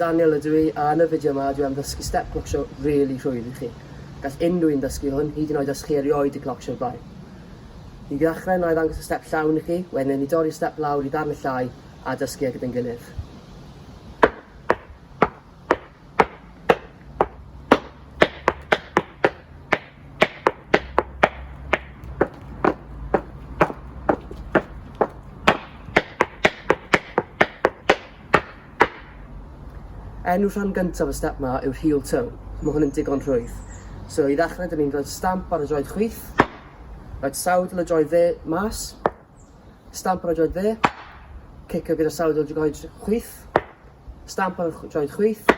Daniel ydw i a yn y fideo yma dwi am ddysgu step clocsio really rhwydd i chi. Gall unrhyw un ddysgu hwn, hyd yn oed os chi erioed 'di clocsio o'r blaen. I ddechrau, na i ddangos y step llawn i chi, wedyn ni dorri'r step lawr i ddarnau llai a dysgu e gyda'n gilydd. Enw rhan gyntaf y step 'ma yw'r heel toe. Mae hwn yn digon rhwydd. So i ddechrau, dyn ni'n rhoi stamp ar y droed chwith, rhoi sawdl y droed dde mas, stamp ar y droed dde, cicio gyda sawdl y droed chwith, stamp ar y droed chwith,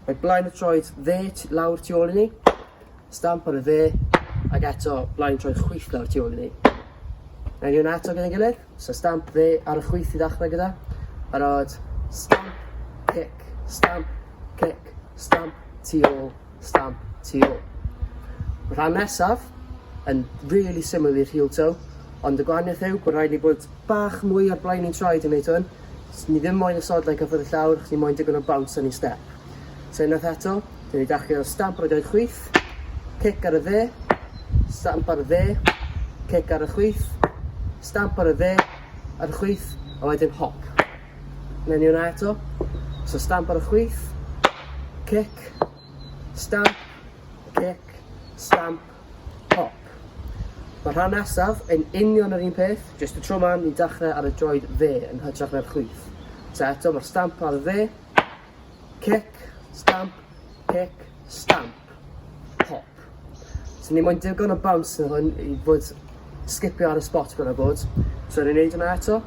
rhoi blaen y troed dde lawr tu ôl i ni, stamp ar y dde, ac eto blaen troed chwith lawr tu ôl i ni. Nawn ni hwnna eto gyda'n gilydd. So stamp dde ar y chwith i ddechrau gyda. Barod, stamp, cic, stamp, cic, stamp, tu ôl, stamp, tu ôl. Rhan nesaf yn really syml i'r heel toe, ond y gwahaniaeth yw bod rhaid ni bod bach mwy ar blaen ein traed i wneud hwn. Ni ddim moyn y sodlau cyffwrdd y llawr, achos ni moyn digon o bounce yn ein step. So unwaith eto, dyn ni dechrau o stamp ar y droed chwith, cic ar y dde, stamp ar y dde, cic ar y chwith, stamp ar y dde, ar y chwith, a wedyn hop. Wnawn ni hwnna eto. So stamp ar y chwith, cic, stamp, cic, stamp, hop. Mae'r rhan nesaf yn union yr un peth, jyst y tro 'ma ni'n dechrau ar y droed dde yn hytrach na'r chwith. So eto mae'r stamp ar y dde, cic, stamp, cic, stamp, hop. So ni moyn digon o bounce yn hwn i fod sgipio ar y spot bron a bod. So ni'n neud hwnna eto.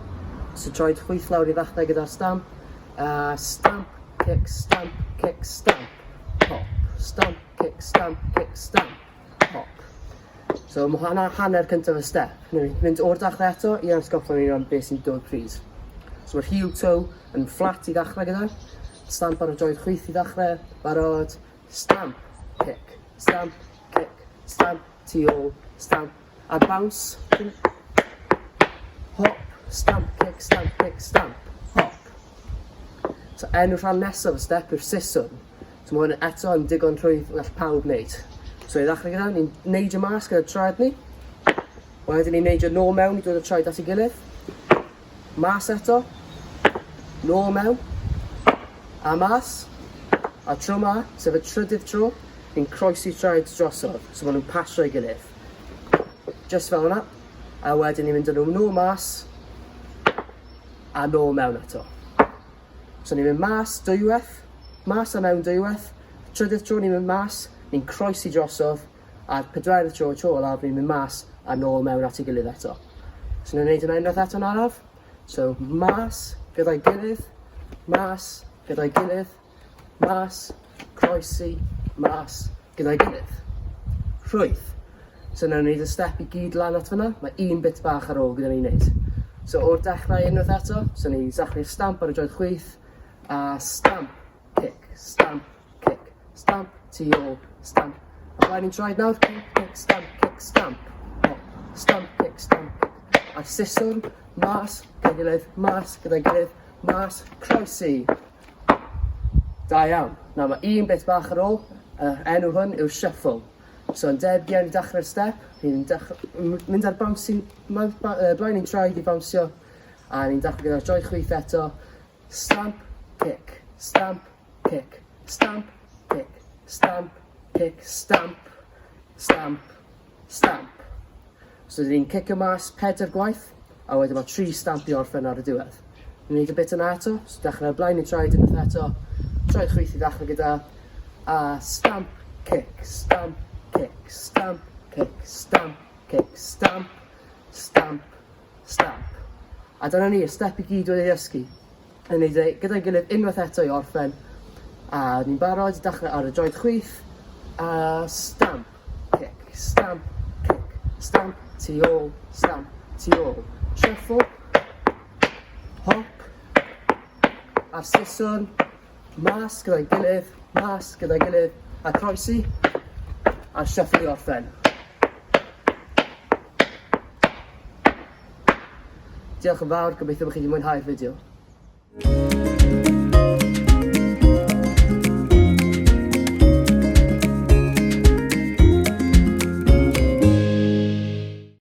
So troed chwith lawr i ddechrau gyda'r stamp. A stamp, cic, stamp, cic, stamp, hop. Stamp, cic, stamp, cic, stamp, hop. So mae hwnna hanner cyntaf y step. Ni'n mynd o'r dechrau eto i atgoffa ni am beth sy'n dod pryd. So mae'r heel toe yn fflat i ddechrau gyda. Stamp ar y droed chwith i ddechrau. Barod. Stamp, kick, stamp, kick, stamp, tu ôl, stamp, a bounce. Hop, stamp, kick, stamp, kick, stamp, hop. So enw rhan nesaf y step yw'r siswrn. So mae hwn eto yn digon rhwydd gall pawb wneud. So i ddechrau gyda, ni'n neidio mas gyda traed ni. Wedyn ni'n neidio nôl mewn i dod y traed at ei gilydd. Mas eto. Nôl mewn. A mas. A tro ma, sef y trydydd tro, ni'n croesi traed drosodd. So maen nhw'n pasio ei gilydd. Just fel yna. A wedyn ni'n mynd â nhw nôl mas. A nôl mewn eto. So ni'n mynd mas dwywaith, mas a mewn dwywaith. Trydydd tro ni'n mynd mas, ni'n croesi drosodd, a'r pedwerydd tro, y tro olaf, ni'n mynd mas a nôl mewn at ei gilydd eto. So ni'n neud hwnna unwaith eto'n araf. So mas gyda'i gilydd, mas gyda'i gilydd, mas, croesi, mas gyda'i gilydd. Rhwydd. So nawn ni wneud y step i gyd lan at fyna. Mae un bit bach ar ôl gyda ni wneud. So o'r dechrau unwaith eto, so ni'n dechrau'r stamp ar y droed chwith, a stamp, kick, stamp, kick, stamp, tu ôl, stamp. A blaen i'n troed nawr, kick, kick, stamp, kick, stamp, hop, stamp, kick, stamp, kick. A'r siswrn, mas, gyda'i gilydd, mas, gyda'i gilydd, mas, croesi. Da iawn. Nawr mae un bit bach ar ôl, yr enw hwn yw'r shuffle. So yn debyg iawn i dechrau'r step, ni'n mynd ar bouncing, blaen i'n traed i bownsio, a ni'n dechrau gyda'r droed chwith eto, stamp, kick, stamp, kick, stamp, kick, stamp, kick, stamp, stamp, stamp. So ni'n cicio mas pedair gwaith, a wedyn mae tri stamp i orffen ar y diwedd. Ni'n neud y bit yna eto, so dechrau ar blaen i traed unwaith eto, troed chwith i ddechrau gyda, a stamp, kick, stamp, kick, stamp, kick, stamp, kick, stamp, stamp, stamp. A dyna ni, y step i gyd wedi ei ddysgu. Ni'n neud e gyda'i gilydd unwaith eto i orffen. A ni'n barod i dechrau ar y droed chwith. A stamp, kick, stamp, kick, stamp, tu ôl, stamp, tu ôl. Shuffle, hop, a'r siswrn, mas gyda'i gilydd, mas gyda'i gilydd, a croesi, a'r shuffle i orffen. Diolch yn fawr, gobeithio bod chi wedi mwynhau'r fideo.